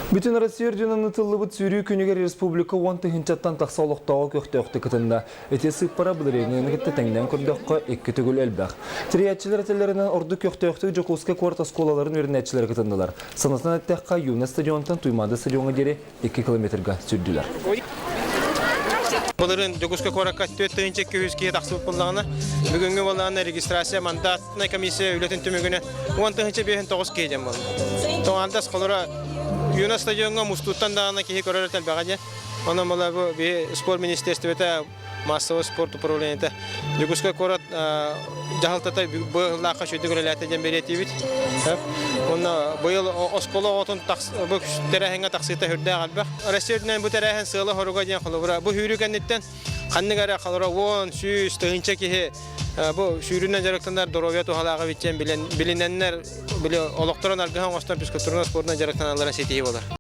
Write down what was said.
Бүтүн Россия үрдүнэн ытыллыбыт сүүрүү күнүгэр республика 10 тыһыынчаттан тахса олохтооҕо көхтөөхтүк кытынна. Ити сыыппара былырыыҥҥыны кытта тэҥнээн көрдөххө, икки төгүл элбэх. Тэрийээччилэр этэллэринэн ордук көхтөөхтүк Дьокуускай куорат оскуолаларын үөрэнээччилэрэ кытыннылар. Санатан эттэххэ, Юность стадионтан Туймаада стадиоҥҥа диэри 2 километрга сүүрдүлэр. Былырыын Дьокуускай куоракка 4200 киһи тахсыбыт буоллаҕына, бүгүҥҥү буоллаҕына регистрация мандатнай комиссия үлэтин түмүгүнэн 10 059 киһи диэн буолла. Тоҕондас холоро Юность стадиоҥҥа мустууттан даҕаны киһи көрөр элбэҕэ диэн. Онон була бу биһи спорт министерствота массовый спорт управлениета Дьокуускай куорат дьаһалтата быһылаахха үчүгэйдик үлэлээтэ диэн бэлиэтиибит. Уонна быйыл оскуола оҕотун бу тэрээһиҥҥэ тахсыыта сүрдээх элбэх. Россия үрдүнэн бу тэрээһин сыала-соруга диэн холобура бу сүүрүү кэнниттэн ханнык эрэ холобура 10, 100, тыһыынча киһи бу сүүрүүнэн дьарыктанар доруобуйа туһалааҕа эбит диэн билинэннэр били олохторун аргыһан оҥостон физкультурнай спордунан дьарыктаналларын ситиһии буолар.